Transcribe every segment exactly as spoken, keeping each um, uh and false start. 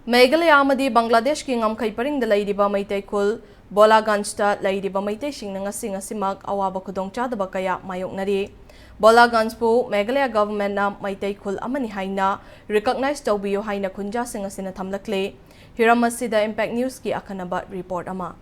ꯃꯦꯘꯥꯂꯌꯥ ꯑꯃꯗꯤ ꯕꯪꯒ꯭ꯂꯥꯗꯦꯁꯀꯤ ꯉꯝꯈꯩ ꯄꯔꯤꯡꯗ ꯂꯩꯔꯤꯕ ꯃꯩꯇꯩ ꯈꯨꯜ ꯕꯣꯂꯥꯒꯟꯖꯇ ꯂꯩꯔꯤꯕ ꯃꯩꯇꯩꯁꯤꯡꯅ ꯉꯁꯤ ꯉꯁꯤꯃꯛ ꯑꯋꯥꯕ ꯈꯨꯗꯣꯡꯆꯥꯗꯕ ꯀꯌꯥ ꯃꯥꯌꯣꯛꯅꯔꯤ꯫ ꯕꯣꯂꯥꯒꯟꯖꯕꯨ ꯃꯦꯘꯥꯂꯌꯥ ꯒꯚꯔꯟꯃꯦꯟꯠꯅ ꯃꯩꯇꯩ ꯈꯨꯜ ꯑꯃꯅꯤ ꯍꯥꯏꯅ ꯔꯤꯀꯣꯒꯅꯥꯏꯖ ꯇꯧꯕꯤꯌꯨ ꯍꯥꯏꯅ ꯈꯨꯟꯖꯥꯁꯤꯡ ꯑꯁꯤꯅ ꯊꯝꯂꯛꯂꯤ꯫ ꯍꯤꯔꯝ ꯑꯁꯤꯗ ꯏꯝꯄꯦꯛ ꯅ꯭ꯌꯨꯁꯀꯤ ꯑꯈꯟꯅꯕ ꯔꯤꯄꯣꯔꯠ ꯑꯃ꯫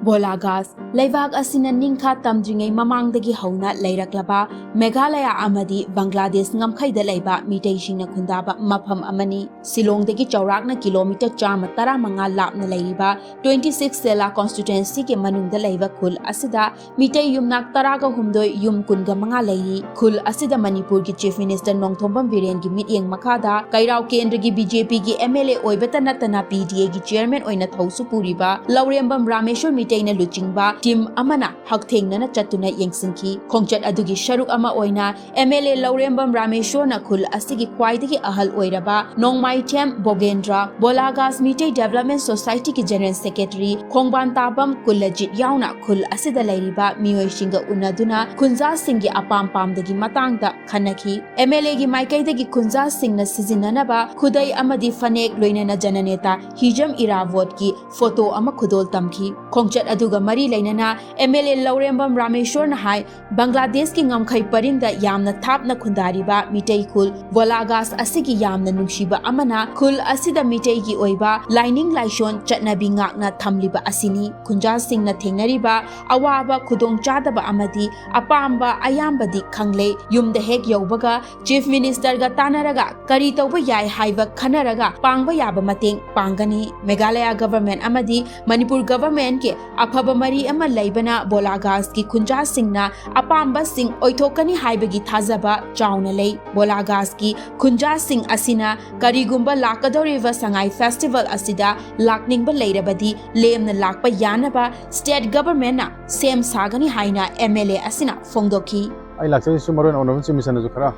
ꯕꯣꯂꯥꯒꯥꯁ ꯂꯩꯕꯥꯛ ꯑꯁꯤꯅ ꯅꯤꯡꯈꯥ ꯇꯝꯗ꯭ꯔꯤꯉꯩ ꯃꯃꯥꯡꯗꯒꯤ ꯍꯧꯅ ꯂꯩꯔꯛꯂꯕ ꯃꯦꯘꯥꯂꯌꯥ ꯑꯃꯗꯤ ꯕꯪꯒ꯭ꯂꯥꯗꯦꯁ ꯉꯝꯈꯩꯗ ꯂꯩꯕ ꯃꯤꯇꯩꯁꯤꯡꯅ ꯈꯨꯟꯗꯥꯕ ꯃꯐꯝ ꯑꯃꯅꯤ꯫ ꯁꯤꯂꯣꯡꯗꯒꯤ ꯆꯥꯎꯔꯥꯛꯅ ꯀꯤꯂꯣꯃꯤꯇꯔ ꯆꯥꯝꯃ ꯇꯔꯥꯃꯉꯥ ꯂꯥꯞꯅ ꯂꯩꯔꯤꯕ twenty six ꯁꯦꯂꯥ ꯀꯣꯟꯁꯇꯤꯇ꯭ꯋꯦꯟꯁꯤꯒꯤ ꯃꯅꯨꯡꯗ ꯂꯩꯕ ꯈꯨꯜ ꯑꯁꯤꯗ ꯃꯤꯇꯩ ꯌꯨꯝꯅꯥꯛ ꯇꯔꯥꯒ ꯍꯨꯝꯗꯣꯏ, ꯌꯨꯝ ꯀꯨꯟꯒ ꯃꯉꯥ ꯂꯩꯔꯤ꯫ ꯈꯨꯜ ꯑꯁꯤꯗ ꯃꯅꯤꯄꯨꯔꯒꯤ ꯆꯤꯐ ꯃꯤꯅꯤꯁꯇꯔ ꯅꯣꯡꯊꯣꯝꯕꯝ ꯕꯤꯔꯦꯟꯒꯤ ꯃꯤꯠꯌꯦꯡ ꯃꯈꯥꯗ ꯀꯩꯔꯥꯎ ꯀꯦꯟꯗ꯭ꯔꯒꯤ BJPꯒꯤ MLA ꯑꯣꯏꯕꯇ ꯅꯠꯇꯅ PDAꯒꯤ ꯆꯤꯌꯔꯃꯦꯟ ꯑꯣꯏꯅ ꯊꯧꯁꯨ ꯄꯨꯔꯤꯕ ꯂꯧꯔꯦꯝꯕꯝ ꯔꯥꯃꯦꯁꯣꯔ ꯃꯤꯇꯩꯅ ꯂꯨꯆꯤꯡꯕ ꯇꯤꯝ ꯑꯃꯅ ꯍꯛꯊꯦꯡꯅꯅ ꯆꯠꯇꯨꯅ ꯌꯦꯡꯁꯤꯟꯈꯤ꯫ ꯈꯣꯡꯆꯠ ꯑꯗꯨꯒꯤ ꯁꯔꯨꯛ ꯑꯃ ꯑꯣꯏꯅ MLA ꯂꯧꯔꯦꯝꯕꯝ ꯔꯥꯃꯦꯁꯣꯔꯅ ꯈꯨꯜ ꯑꯁꯤꯒꯤ ꯈ꯭ꯋꯥꯏꯗꯒꯤ ꯑꯍꯜ ꯑꯣꯏꯔꯕ ꯅꯣꯡꯃꯥꯏꯊꯦꯝ ꯕꯣꯒꯦꯟꯗ꯭ꯔ, ꯕꯣꯂꯥꯒꯥꯁ ꯃꯤꯇꯩ ꯗꯦꯕꯂꯞꯃꯦꯟ ꯁꯣꯁꯥꯏꯇꯤꯒꯤ ꯖꯦꯅꯔꯦꯜ ꯁꯦꯀ꯭ꯔꯦꯇꯔꯤ ꯈꯣꯡꯕꯥꯟ ꯇꯥꯕꯝ ꯀꯨꯂꯖꯤꯠ ꯌꯥꯎꯅ ꯈꯨꯜ ꯑꯁꯤꯗ ꯂꯩꯔꯤꯕ ꯃꯤꯑꯣꯏꯁꯤꯡꯒ ꯎꯅꯗꯨꯅ ꯈꯨꯟꯖꯥꯁꯤꯡꯒꯤ ꯑꯄꯥꯝ ꯄꯥꯝꯗꯒꯤ ꯃꯇꯥꯡꯗ ꯈꯟꯅꯈꯤ꯫ MLAꯒꯤ ꯃꯥꯏꯀꯩꯗꯒꯤ ꯈꯨꯟꯖꯥꯁꯤꯡꯅ ꯁꯤꯖꯤꯟꯅꯅꯕ ꯈꯨꯗꯩ ꯑꯃꯗꯤ ꯐꯅꯦꯛ, ꯂꯣꯏꯅꯅ ꯖꯅꯅꯦꯇꯥ ꯍꯤꯖꯝ ꯏꯔꯥꯕꯣꯠꯀꯤ ꯐꯣꯇꯣ ꯑꯃ ꯈꯨꯗꯣꯜ ꯇꯝꯈꯤ꯫ ꯈꯣꯡꯆꯠ ꯑꯗꯨꯒ ꯃꯔꯤ ꯂꯩꯅꯅ MLA ꯂꯧꯔꯦꯝꯕꯝ ꯔꯥꯃꯦꯁꯣꯔꯅ ꯍꯥꯏ, ꯕꯪꯒ꯭ꯂꯥꯗꯦꯁꯀꯤ ꯉꯝꯈꯩ ꯄꯔꯤꯡꯗ ꯌꯥꯝꯅ ꯊꯥꯞꯅ ꯈꯨꯟꯗꯥꯔꯤꯕ ꯃꯤꯇꯩ ꯈꯨꯜ ꯕꯣꯂꯥꯒꯥꯁ ꯑꯁꯤꯒꯤ ꯌꯥꯝꯅ ꯅꯨꯡꯁꯤꯕ ꯑꯃꯅ ꯈꯨꯜ ꯑꯁꯤꯗ ꯃꯤꯇꯩꯒꯤ ꯑꯣꯏꯕ ꯂꯥꯏꯅꯤꯡ ꯂꯥꯏꯁꯣꯟ ꯆꯠꯅꯕꯤ ꯉꯥꯛꯅ ꯊꯝꯂꯤꯕ ꯑꯁꯤꯅꯤ꯫ ꯈꯨꯟꯖꯥꯁꯤꯡꯅ ꯊꯦꯡꯅꯔꯤꯕ ꯑꯋꯥꯕ ꯈꯨꯗꯣꯡꯆꯥꯗꯕ ꯑꯃꯗꯤ ꯑꯄꯥꯝꯕ ꯑꯌꯥꯝꯕꯗꯤ ꯈꯪꯂꯦ꯫ ꯌꯨꯝꯗ ꯍꯦꯛ ꯌꯧꯕꯒ ꯆꯤꯐ ꯃꯤꯅꯤꯁꯇꯔꯒ ꯇꯥꯟꯅꯔꯒ ꯀꯔꯤ ꯇꯧꯕ ꯌꯥꯏ ꯍꯥꯏꯕ ꯈꯟꯅꯔꯒ ꯄꯥꯡꯕ ꯌꯥꯕ ꯃꯇꯦꯡ ꯄꯥꯡꯒꯅꯤ꯫ ꯃꯦꯘꯥꯂꯌꯥ ꯒꯚꯔꯟꯃꯦꯟꯠ ꯑꯃꯗꯤ ꯃꯅꯤꯄꯨꯔ ꯒꯚꯔꯟꯃꯦꯟꯠꯀꯤ ꯑꯐꯕ ꯃꯔꯤ ꯑꯃ ꯂꯩꯕꯅ ꯕꯣꯂꯥꯒꯥꯁꯀꯤ ꯈꯨꯟꯖꯥꯁꯤꯡꯅ ꯑꯄꯥꯝꯕꯁꯤꯡ ꯑꯣꯏꯊꯣꯛꯀꯅꯤ ꯍꯥꯏꯕꯒꯤ ꯊꯥꯖꯕ ꯆꯥꯎꯅ ꯂꯩ꯫ ꯕꯣꯂꯥꯒꯥꯁꯀꯤ ꯈꯨꯟꯖꯥꯁꯤꯡ ꯑꯁꯤꯅ ꯀꯔꯤꯒꯨꯝꯕ ꯂꯥꯛꯀꯗꯧꯔꯤꯕ ꯁꯉꯥꯏ ꯐꯦꯁꯇꯤꯚꯦꯜ ꯑꯁꯤꯗ ꯂꯥꯛꯅꯤꯡꯕ ꯂꯩꯔꯕꯗꯤ ꯂꯦꯝꯅ ꯂꯥꯛꯄ ꯌꯥꯅꯕ ꯁ꯭ꯇꯦꯠ ꯒꯚꯔꯟꯃꯦꯟꯠꯅ ꯁꯦꯝ ꯁꯥꯒꯅꯤ ꯍꯥꯏꯅ MLA ꯑꯁꯤꯅ ꯐꯣꯡꯗꯣꯛꯈꯤ꯫ ꯑꯩ ꯂꯥꯛꯆꯔꯤꯁꯨ ꯃꯔꯨ ꯑꯣꯏꯅ ꯑꯣꯅꯔꯦꯕꯜ ꯆꯤꯐ ꯃꯤꯅꯤꯁꯇꯔꯅꯁꯨ ꯈꯔ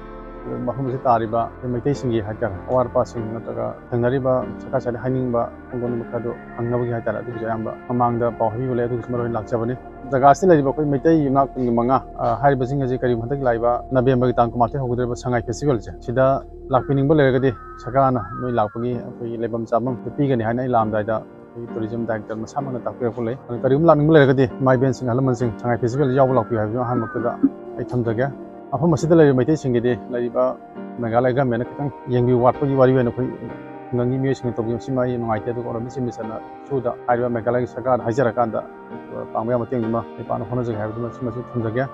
ꯃꯐꯝ ꯑꯁꯤꯗ ꯇꯥꯔꯤꯕ ꯑꯩꯈꯣꯏ ꯃꯩꯇꯩꯁꯤꯡꯒꯤ ꯍꯥꯏꯇꯥꯔꯦ, ꯑꯋꯥꯠ ꯑꯄꯥꯁꯤꯡ ꯅꯠꯇ꯭ꯔꯒ ꯊꯦꯡꯅꯔꯤꯕ ꯁꯔꯀꯥꯔ ꯁꯥꯏꯠꯇ ꯍꯥꯏꯅꯤꯡꯕ ꯐꯣꯡꯗꯣꯛꯅꯤꯡꯕ ꯈꯔꯗꯨ ꯍꯪꯅꯕꯒꯤ ꯍꯥꯏꯇꯥꯔꯦ, ꯑꯗꯨꯒꯤꯁꯨ ꯑꯌꯥꯝꯕ ꯃꯃꯥꯡꯗ ꯄꯥꯎ ꯍꯥꯏꯕꯤꯕ ꯂꯩ, ꯑꯗꯨꯒꯤꯁꯨ ꯃꯔꯨ ꯑꯣꯏꯅ ꯂꯥꯛꯆꯕꯅꯤ꯫ ꯖꯒꯥ ꯑꯁꯤꯗ ꯂꯩꯔꯤꯕ ꯑꯩꯈꯣꯏ ꯃꯩꯇꯩ ꯌꯨꯝꯅꯥꯛ ꯀꯨꯟꯒ ꯃꯉꯥ, ꯑ, ꯍꯥꯏꯔꯤꯕꯁꯤꯡ ꯑꯁꯤ ꯀꯔꯤꯒꯨꯝꯕ ꯍꯟꯗꯛ ꯂꯥꯛꯏꯕ ꯅꯕꯦꯝꯕꯔꯒꯤ ꯇꯥꯡ ꯀꯨꯟꯃꯥꯊꯣꯏ ꯍꯧꯒꯗꯧꯔꯤꯕ ꯁꯉꯥꯏ ꯐꯦꯁꯇꯤꯚꯦꯜꯁꯦ ꯁꯤꯗ ꯂꯥꯛꯄꯤꯅꯤꯡꯕ ꯂꯩꯔꯒꯗꯤ ꯁꯔꯀꯥꯔꯅ ꯅꯣꯏ ꯂꯥꯛꯄꯒꯤ ꯑꯩꯈꯣꯏꯒꯤ ꯂꯩꯐꯝ ꯆꯥꯐꯝ ꯄꯤꯒꯅꯤ ꯍꯥꯏꯅ ꯑꯩ ꯂꯥꯛꯑꯝꯗꯥꯏꯗ ꯑꯩꯈꯣꯏꯒꯤ ꯇꯨꯔꯤꯖꯝ ꯗꯥꯏꯔꯦꯛꯇꯔ ꯃꯁꯥꯃꯛꯅ ꯇꯥꯛꯄꯤꯔꯛꯄ ꯂꯩ꯫ ꯑꯗꯨꯅ ꯀꯔꯤꯒꯨꯝꯕ ꯂꯥꯛꯅꯤꯡꯕ ꯂꯩꯔꯒꯗꯤ ꯏꯃꯥ ꯏꯕꯦꯟꯁꯤꯡ, ꯑꯍꯜ ꯂꯃꯟꯁꯤꯡ, ꯁꯉꯥꯏ ꯐꯦꯁꯇꯤꯚꯦꯜ ꯌꯥꯎꯕ ꯂꯥꯛꯄꯤꯌꯨ ꯍꯥꯏꯕꯗꯨ ꯑꯍꯥꯟꯕꯃꯛꯇꯗ ꯑꯩ ꯊꯝꯖꯒꯦ꯫ ꯃꯐꯝ ꯑꯁꯤꯗ ꯂꯩꯔꯤꯕ ꯃꯩꯇꯩꯁꯤꯡꯒꯤꯗꯤ ꯂꯩꯔꯤꯕ ꯃꯦꯘꯥꯂꯌ ꯒꯃꯦꯟꯅ ꯈꯤꯇꯪ ꯌꯦꯡꯕꯤꯌꯨ ꯋꯥꯠꯄꯒꯤ ꯋꯥꯔꯤ ꯑꯣꯏꯅ ꯑꯩꯈꯣꯏ ꯈꯨꯡꯒꯪꯒꯤ ꯃꯤꯑꯣꯏꯁꯤꯡꯅ ꯇꯧꯕꯤꯕꯁꯤꯃ ꯑꯩ ꯅꯨꯡꯉꯥꯏꯇꯦ꯫ ꯑꯗꯨꯒ ꯑꯣꯔꯣꯃꯤꯁ ꯃꯤꯁꯟꯅ ꯁꯨꯗ ꯍꯥꯏꯔꯤꯕ ꯃꯦꯘꯥꯂꯌꯒꯤ ꯁꯔꯀꯥꯔꯗ ꯍꯥꯏꯖꯔꯀꯥꯟꯗ ꯄꯥꯡꯕ ꯌꯥꯕ ꯃꯇꯦꯡꯗꯨꯃ ꯑꯩ ꯄꯥꯡꯅꯕ ꯍꯣꯠꯅꯖꯒꯦ ꯍꯥꯏꯕꯗꯨꯃ ꯁꯤꯃꯁꯨ ꯊꯝꯖꯒꯦ꯫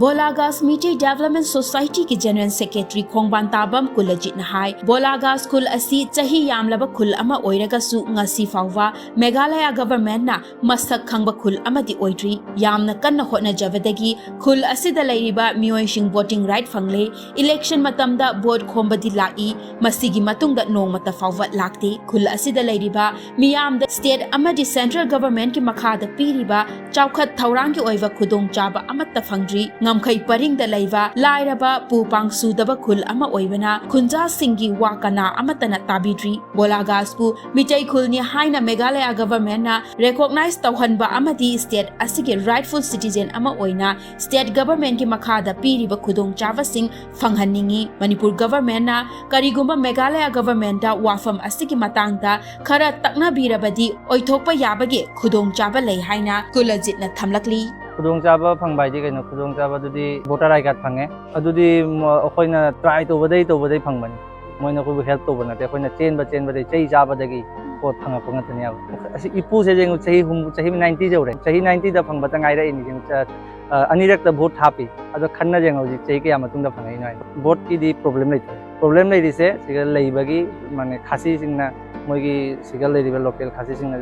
ꯕꯣꯂꯥꯒꯥꯁ ꯃꯤꯇꯩ ꯗꯦꯕꯂꯞꯃꯦꯟ ꯁꯣꯁꯥꯏꯇꯤꯒꯤ ꯖꯦꯅꯔꯦꯜ ꯁꯦꯀ꯭ꯔꯦꯇꯔꯤ ꯈꯣꯡꯕꯥꯟ ꯇꯥꯕꯝ ꯀꯨꯂꯖꯤꯠꯅ ꯍꯥꯏ, ꯕꯣꯂꯥꯒꯥꯁ ꯈꯨꯜ ꯑꯁꯤ ꯆꯍꯤ ꯌꯥꯝꯂꯕ ꯈꯨꯜ ꯑꯃ ꯑꯣꯏꯔꯒꯁꯨ ꯉꯁꯤ ꯐꯥꯎꯕ ꯃꯦꯘꯥꯂꯌꯥ ꯒꯚꯔꯟꯃꯦꯟꯠꯅ ꯃꯁꯛ ꯈꯪꯕ ꯈꯨꯜ ꯑꯃꯗꯤ ꯑꯣꯏꯗ꯭ꯔꯤ꯫ ꯌꯥꯝꯅ ꯀꯟꯅ ꯍꯣꯠꯅꯖꯕꯗꯒꯤ ꯈꯨꯜ ꯑꯁꯤꯗ ꯂꯩꯔꯤꯕ ꯃꯤꯑꯣꯏꯁꯤꯡ ꯚꯣꯇꯤꯡ ꯔꯥꯏꯠ ꯐꯪꯂꯦ꯫ ꯏꯂꯦꯛꯁꯟ ꯃꯇꯝꯗ ꯚꯣꯠ ꯈꯣꯝꯕꯗꯤ ꯂꯥꯛꯏ, ꯃꯁꯤꯒꯤ ꯃꯇꯨꯡꯗ ꯅꯣꯡꯃꯇ ꯐꯥꯎꯕ ꯂꯥꯛꯇꯦ꯫ ꯈꯨꯜ ꯑꯁꯤꯗ ꯂꯩꯔꯤꯕ ꯃꯤꯌꯥꯝꯗ ꯁ꯭ꯇꯦꯠ ꯑꯃꯗꯤ ꯁꯦꯟꯇ꯭ꯔꯦꯜ ꯒꯚꯔꯟꯃꯦꯟꯠꯀꯤ ꯃꯈꯥꯗ ꯄꯤꯔꯤꯕ ꯆꯥꯎꯈꯠ ꯊꯧꯔꯥꯡꯒꯤ ꯑꯣꯏꯕ ꯈꯨꯗꯣꯡꯆꯥꯕ ꯑꯃꯠꯇ ꯐꯪꯗ꯭ꯔꯤ꯫ ꯉꯝꯈꯩ ꯄꯔꯤꯡꯗ ꯂꯩꯕ ꯂꯥꯏꯔꯕ ꯄꯨ ꯄꯥꯡ ꯁꯨꯗꯕ ꯈꯨꯜ ꯑꯃ ꯑꯣꯏꯕꯅ ꯈꯨꯟꯖꯥꯁꯤꯡꯒꯤ ꯋꯥ ꯀꯅꯥ ꯑꯃꯠꯇꯅ ꯇꯥꯕꯤꯗ꯭ꯔꯤ꯫ ꯕꯣꯂꯥꯒꯥꯁꯄꯨ ꯃꯤꯇꯩ ꯈꯨꯜꯅꯤ ꯍꯥꯏꯅ ꯃꯦꯘꯥꯂꯌꯥ ꯒꯚꯔꯟꯃꯦꯟꯠꯅ ꯔꯦꯀꯣꯒꯅꯥꯏꯖ ꯇꯧꯍꯟꯕ ꯑꯃꯗꯤ ꯁ꯭ꯇꯦꯠ ꯑꯁꯤꯒꯤ ꯔꯥꯏꯠꯐꯨꯜ ꯁꯤꯇꯤꯖꯦꯟ ꯑꯃ ꯑꯣꯏꯅ ꯁ꯭ꯇꯦꯠ ꯒꯚꯔꯟꯃꯦꯟꯠꯀꯤ ꯃꯈꯥꯗ ꯄꯤꯔꯤꯕ ꯈꯨꯗꯣꯡꯆꯥꯕꯁꯤꯡ ꯐꯪꯍꯟꯅꯤꯡꯏ꯫ ꯃꯅꯤꯄꯨꯔ ꯒꯚꯔꯟꯃꯦꯟꯠꯅ ꯀꯔꯤꯒꯨꯝꯕ ꯃꯦꯘꯥꯂꯌꯥ ꯒꯚꯔꯟꯃꯦꯟꯠꯇ ꯋꯥꯐꯝ ꯑꯁꯤꯒꯤ ꯃꯇꯥꯡꯗ ꯈꯔ ꯇꯛꯅꯕꯤꯔꯕꯗꯤ ꯑꯣꯏꯊꯣꯛꯄ ꯌꯥꯕꯒꯤ ꯈꯨꯗꯣꯡꯆꯥꯕ ꯂꯩ ꯍꯥꯏꯅ ꯀꯨꯂꯖꯤꯠꯅ ꯊꯝꯂꯛꯂꯤ꯫ ꯈꯨꯗꯣꯡꯆꯥꯕ ꯐꯪꯕ ꯍꯥꯏꯗꯤ ꯀꯩꯅꯣ? ꯈꯨꯗꯣꯡꯆꯥꯕꯗꯨꯗꯤ ꯚꯣꯇꯔ ꯑꯥꯏ ꯀꯥꯔꯗ ꯐꯪꯉꯦ꯫ ꯑꯗꯨꯗꯤ ꯃ-, ꯑꯩꯈꯣꯏꯅ ꯇ꯭ꯔꯥꯏ ꯇꯧꯕꯗꯩ ꯇꯧꯕꯗꯩ ꯐꯪꯕꯅꯤ꯫ ꯃꯣꯏꯅ ꯑꯩꯈꯣꯏꯕꯨ ꯍꯦꯜꯞ ꯇꯧꯕ ꯅꯠꯇꯦ, ꯑꯩꯈꯣꯏꯅ ꯆꯦꯟꯕ ꯆꯦꯟꯕꯗꯩ, ꯆꯩ ꯆꯥꯕꯗꯒꯤ ꯄꯣꯠ ꯐꯪꯉꯛꯄ ꯉꯥꯛꯇꯅꯦꯕ꯫ ꯑꯁꯤ ꯏꯄꯨꯁꯦ ꯌꯦꯡꯉꯨ, ꯆꯍꯤ ꯍꯨꯝ-, ꯆꯍꯤ ꯅꯥꯏꯟꯇꯤ ꯌꯧꯔꯦ, ꯆꯍꯤ ꯅꯥꯏꯟꯇꯤꯗ ꯐꯪꯕꯇ ꯉꯥꯏꯔꯛꯏꯅꯤ ꯌꯦꯡꯉꯨ꯫ ꯆ-, ꯑ, ꯑꯅꯤꯔꯛꯇ ꯚꯣꯠ ꯍꯥꯞꯄꯤ꯫ ꯑꯗꯣ ꯈꯟꯅ ꯌꯦꯡꯉꯣ, ꯍꯧꯖꯤꯛ ꯆꯍꯤ ꯀꯌꯥ ꯃꯇꯨꯡꯗ ꯐꯪꯉꯛꯏꯅꯣ ꯍꯥꯏꯅ꯫ ꯚꯣꯠꯀꯤꯗꯤ ꯄ꯭ꯔꯣꯕ꯭ꯂꯦꯝ ꯂꯩꯇ꯭ꯔꯦ꯫ ꯄ꯭ꯔꯣꯕ꯭ꯂꯦꯝ ꯂꯩꯔꯤꯁꯦ ꯁꯤꯗ ꯂꯩꯕꯒꯤ, ꯃꯥꯅꯦ, ꯈꯥꯁꯤꯁꯤꯡꯅ, ꯃꯣꯏꯒꯤ ꯁꯤꯗ ꯂꯩꯔꯤꯕ ꯂꯣꯀꯦꯜ ꯈꯥꯁꯤꯁꯤꯡꯅ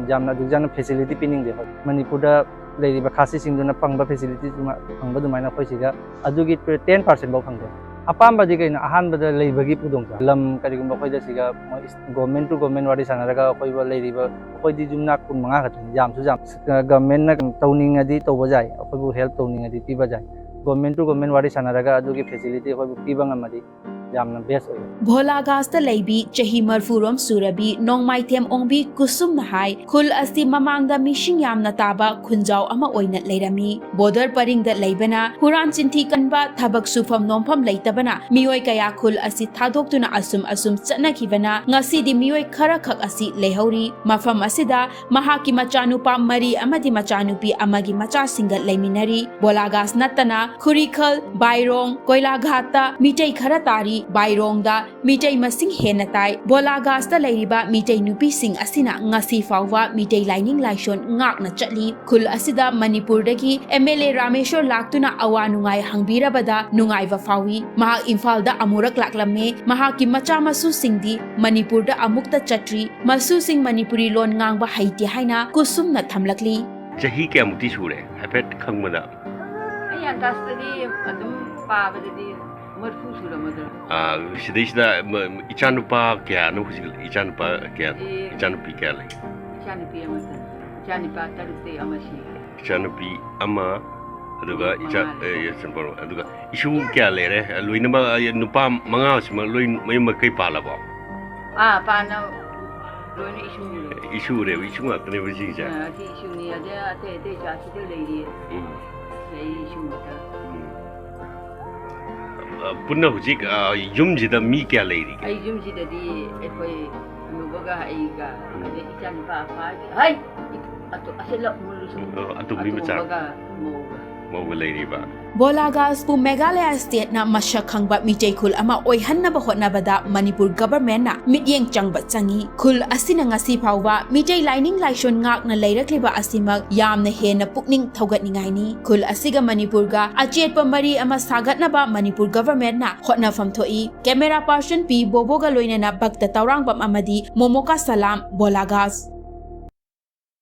ꯌꯥꯝꯅ ꯑꯗꯨꯛ ꯌꯥꯝꯅ ꯐꯦꯁꯤꯂꯤꯇꯤ ꯄꯤꯅꯤꯡꯗꯦ꯫ ꯍꯣꯏ, ꯃꯅꯤꯄꯨꯔꯗ ꯂꯩꯔꯤꯕ ꯈꯥꯁꯤꯁꯤꯡꯗꯨꯅ ꯐꯪꯕ ꯐꯦꯁꯤꯂꯤꯇꯤ ꯐꯪꯕ ꯑꯗꯨꯃꯥꯏꯅ ꯑꯩꯈꯣꯏ ꯁꯤꯗ ꯑꯗꯨꯒꯤ ꯇꯦꯟ ꯄꯥꯔꯁꯦꯟ ꯐꯥꯎ ꯐꯪꯗꯦ꯫ ꯑꯄꯥꯝꯕꯗꯤ ꯀꯩꯅꯣ? ꯑꯍꯥꯟꯕꯗ ꯂꯩꯕꯒꯤ ꯈꯨꯗꯣꯡꯆꯥꯕ꯫ ꯂꯝ ꯀꯔꯤꯒꯨꯝꯕ ꯑꯩꯈꯣꯏꯗ ꯁꯤꯗ ꯃꯣꯏ ꯒꯣꯔꯃꯦꯟ ꯇꯨ ꯒꯣꯔꯃꯦꯟ ꯋꯥꯔꯤ ꯁꯥꯟꯅꯔꯒ ꯑꯩꯈꯣꯏꯕ ꯂꯩꯔꯤꯕ, ꯑꯩꯈꯣꯏꯗꯤ ꯌꯨꯝꯅꯥꯛ ꯀꯨꯟ ꯃꯉꯥ ꯈꯛꯇꯅꯤ, ꯌꯥꯝꯁꯨ ꯌꯥꯝ꯫ ꯒꯣꯔꯃꯦꯟꯅ ꯇꯧꯅꯤꯡꯉꯗꯤ ꯇꯧꯕ ꯌꯥꯏ, ꯑꯩꯈꯣꯏꯕꯨ ꯍꯦꯜꯞ ꯇꯧꯅꯤꯡꯉꯗꯤ ꯄꯤꯕ ꯌꯥꯏ꯫ ꯒꯣꯔꯃꯦꯟ ꯇꯨ ꯒꯣꯔꯃꯦꯟ ꯋꯥꯔꯤ ꯁꯥꯟꯅꯔꯒ ꯑꯗꯨꯒꯤ ꯐꯦꯁꯤꯂꯤꯇꯤ ꯑꯩꯈꯣꯏꯕꯨ ꯄꯤꯕ ꯉꯝꯃꯗꯤ ꯌꯥꯝꯅ ꯕꯦꯁ ꯑꯣꯏꯌꯦ꯫ ꯚꯣꯂꯥꯒꯥꯁꯇ ꯂꯩꯕꯤ ꯆꯍꯤ ꯃꯔꯐꯨꯔꯣꯝ ꯁꯨꯔꯕꯤ ꯅꯣꯡꯃꯥꯏꯊꯦꯝ ꯑꯣꯡꯕꯤ ꯀꯨꯁꯨꯝꯅ ꯍꯥꯏ, ꯈꯨꯜ ꯑꯁꯤ ꯃꯃꯥꯡꯗ ꯃꯤꯁꯤꯡ ꯌꯥꯝꯅ ꯇꯥꯕ ꯈꯨꯟꯖꯥꯎ ꯑꯃ ꯑꯣꯏꯅ ꯂꯩꯔꯝꯃꯤ꯫ ꯕꯣꯔꯗꯔ ꯄꯔꯤꯡꯗ ꯂꯩꯕꯅ, ꯍꯨꯔꯥꯟ ꯆꯤꯟꯊꯤ ꯀꯟꯕ, ꯊꯕꯛ ꯁꯨꯐꯝ ꯅꯣꯝꯐꯝ ꯂꯩꯇꯕꯅ ꯃꯤꯑꯣꯏ ꯀꯌꯥ ꯈꯨꯜ ꯑꯁꯤ ꯊꯥꯗꯣꯛꯇꯨꯅ ꯑꯁꯨꯝ ꯑꯁꯨꯝ ꯆꯠꯅꯈꯤꯕꯅ ꯉꯁꯤꯗꯤ ꯃꯤꯑꯣꯏ ꯈꯔꯈꯛ ꯑꯁꯤ ꯂꯩꯍꯧꯔꯤ꯫ ꯃꯐꯝ ꯑꯁꯤꯗ ꯃꯍꯥꯛꯀꯤ ꯃꯆꯥꯅꯨꯄꯥ ꯃꯔꯤ ꯑꯃꯗꯤ ꯃꯆꯥꯅꯨꯄꯤ ꯑꯃꯒꯤ ꯃꯆꯥꯁꯤꯡꯒ ꯂꯩꯃꯤꯟꯅꯔꯤ꯫ ꯕꯣꯂꯥꯒꯥꯁ ꯅꯠꯇꯅ ꯈꯨꯔꯤꯈꯜ, ꯕꯥꯏꯔꯣꯡ, ꯀꯣꯏꯂꯥꯘꯥꯠꯇ ꯃꯤꯇꯩ ꯈꯔ ꯇꯥꯔꯤ꯫ ꯕꯥꯏꯔꯣꯡꯗ ꯃꯤꯇꯩ ꯃꯁꯤꯡ ꯍꯦꯟꯅ ꯇꯥꯏ꯫ ꯕꯣꯂꯥꯒꯥꯁꯇ ꯂꯩꯔꯤꯕ ꯃꯤꯇꯩ ꯅꯨꯄꯤꯁꯤꯡ ꯑꯁꯤꯅ ꯉꯁꯤ ꯐꯥꯎꯕ ꯃꯤꯇꯩ ꯂꯥꯏꯅꯤꯡ ꯂꯥꯏꯁꯣꯟ ꯉꯥꯛꯅ ꯆꯠꯂꯤ꯫ ꯈꯨꯜ ꯑꯁꯤꯗ ꯃꯅꯤꯄꯨꯔꯗꯒꯤ ꯑꯦꯝ ꯑꯦꯜ ꯑꯦ ꯔꯥꯃꯦꯁꯣꯔ ꯂꯥꯛꯇꯨꯅ ꯑꯋꯥ ꯅꯨꯡꯉꯥꯏ ꯍꯪꯕꯤꯔꯕꯗ ꯅꯨꯡꯉꯥꯏꯕ ꯐꯥꯎꯏ꯫ ꯃꯍꯥꯛ ꯏꯝꯐꯥꯜꯗ ꯑꯃꯨꯔꯛ ꯂꯥꯛꯂꯝꯃꯦ꯫ ꯃꯍꯥꯛꯀꯤ ꯃꯆꯥ ꯃꯁꯨꯁꯤꯡꯗꯤ ꯃꯅꯤꯄꯨꯔꯗ ꯑꯃꯨꯛꯇ ꯆꯠꯇ꯭ꯔꯤ꯫ ꯃꯁꯨꯁꯤꯡ ꯃꯅꯤꯄꯨꯔꯤ ꯂꯣꯟ ꯉꯥꯡꯕ ꯍꯩꯇꯦ ꯍꯥꯏꯅ ꯀꯨꯁꯨꯝꯅ ꯊꯝꯂꯛꯂꯤ꯫ ꯆꯍꯤ ꯀꯌꯥꯃꯨꯛꯇꯤ ꯁꯨꯔꯦ ꯍꯥꯏꯐꯦꯠ ꯈꯪꯕꯗ? ꯑꯩ ꯑꯟꯗꯥꯖꯇꯗꯤ ꯑꯗꯨꯝ ꯄꯥꯕꯗꯗꯤ ꯃꯔꯐꯨ ꯁꯨꯔꯝꯃꯗ꯭ꯔꯥ? ꯑꯥ, ꯁꯤꯗꯩꯁꯤꯗ ꯃ- ꯏꯆꯥꯅꯨꯄꯥ ꯀꯌꯥꯅꯣ ꯍꯧꯖꯤꯛ? ꯏꯆꯥꯅꯨꯄꯥ ꯀꯌꯥ? ꯑꯦ. ꯏꯆꯥꯅꯨꯄꯤ ꯀꯌꯥ ꯂꯩ? ꯏꯆꯥꯅꯨꯄꯤ ꯑꯃꯇꯪ, ꯏꯆꯥꯅꯨꯄꯥ ꯇꯔꯨꯛꯇꯩ ꯑꯃ ꯁꯤꯈ꯭ꯔꯦ꯫ ꯏꯆꯥꯅꯨꯄꯤ ꯑꯃ, ꯑꯗꯨꯒ ꯏꯆꯥ ꯃꯉꯥ ꯂꯩ꯫ ꯑꯦ, ꯏꯆꯥꯅꯨꯄꯥ, ꯑꯗꯨꯒ ꯏꯁꯨ ꯀꯌꯥ ꯂꯩꯔꯦ? ꯂꯣꯏꯅꯃꯛ ꯑ, ꯅꯨꯄꯥ ꯃꯉꯥꯁꯤꯃꯛ ꯂꯣꯏ ꯃꯌꯨꯝ ꯃꯀꯩ ꯄꯥꯜꯂꯕꯣ? ꯑꯥ, ꯄꯥꯟꯅ ꯂꯣꯏꯅ ꯏꯁꯨ ꯂꯩ꯫ ꯏꯁꯨꯔꯦꯕ, ꯏꯁꯨ ꯉꯥꯛꯇꯅꯦꯕ ꯁꯤꯡꯁꯦ꯫ ꯑꯥ, ꯑꯁꯤ ꯏꯁꯨꯅꯤ, ꯑꯗꯩ ꯑꯇꯩ ꯑꯇꯩꯁꯨ ꯑꯁꯤꯗ ꯂꯩꯔꯤ꯫ ꯎꯝ, ꯑꯩ ꯏꯁꯨ ꯉꯥꯛꯇ꯫ ꯎꯝ꯫ ꯑ, ꯄꯨꯟꯅ ꯍꯧꯖꯤꯛ ꯑ, ꯌꯨꯝꯁꯤꯗ ꯃꯤ ꯀꯌꯥ ꯂꯩꯔꯤꯒꯦ? ꯑꯩ ꯌꯨꯝꯁꯤꯗꯗꯤ ꯑꯩꯈꯣꯏ ꯍꯅꯨꯕꯒ ꯑꯩꯒ, ꯑꯗꯩ ꯏꯆꯥꯅꯨꯄꯥ ꯑꯄꯥꯒꯤ, ꯍꯩ! ꯑꯇꯣ-, ꯑꯁꯤ ꯂ-, ꯃꯨꯜꯂꯨꯁꯨ꯫ ꯑꯣ, ꯑꯇꯣꯝꯕꯤ ꯃꯆꯥ꯫ ꯑꯇꯣꯝꯕꯒ ꯃꯧꯒ꯫ ꯃꯧꯒ ꯂꯩꯔꯤꯕ? ꯕꯣꯂꯥꯒꯥꯁꯄꯨ ꯃꯦꯘꯥꯂꯌꯥ ꯁ꯭ꯇꯦꯠꯅ ꯃꯁꯛ ꯈꯪꯕ ꯃꯤꯇꯩ ꯈꯨꯜ ꯑꯃ ꯑꯣꯏꯍꯟꯅꯕ ꯍꯣꯠꯅꯕꯗ ꯃꯅꯤꯄꯨꯔ ꯒꯚꯔꯟꯃꯦꯟꯠꯅ ꯃꯤꯠꯌꯦꯡ ꯆꯪꯕ ꯆꯪꯏ꯫ ꯈꯨꯜ ꯑꯁꯤꯅ ꯉꯁꯤ ꯐꯥꯎꯕ ꯃꯤꯇꯩ ꯂꯥꯏꯅꯤꯡ ꯂꯥꯏꯁꯣꯟ ꯉꯥꯛꯅ ꯂꯩꯔꯛꯂꯤꯕ ꯑꯁꯤꯃꯛ ꯌꯥꯝꯅ ꯍꯦꯟꯅ ꯄꯨꯛꯅꯤꯡ ꯊꯧꯒꯠꯅꯤꯡꯉꯥꯏꯅꯤ꯫ ꯈꯨꯜ ꯑꯁꯤꯒ ꯃꯅꯤꯄꯨꯔꯒ ꯑꯆꯦꯠꯄ ꯃꯔꯤ ꯑꯃ ꯁꯥꯒꯠꯅꯕ ꯃꯅꯤꯄꯨꯔ ꯒꯚꯔꯟꯃꯦꯟꯠꯅ ꯍꯣꯠꯅꯐꯝ ꯊꯣꯛꯏ꯫ ꯀꯦꯃꯦꯔꯥ ꯄꯥꯔꯁꯟ ꯄꯤ ꯕꯣꯕꯣꯒ ꯂꯣꯏꯅꯅ ꯚꯛꯇ ꯇꯧꯔꯥꯡꯕꯝ ꯑꯃꯗꯤ ꯃꯣꯃꯣꯀꯥ ꯁꯂꯥꯝ, ꯕꯣꯂꯥꯒꯥꯁ꯫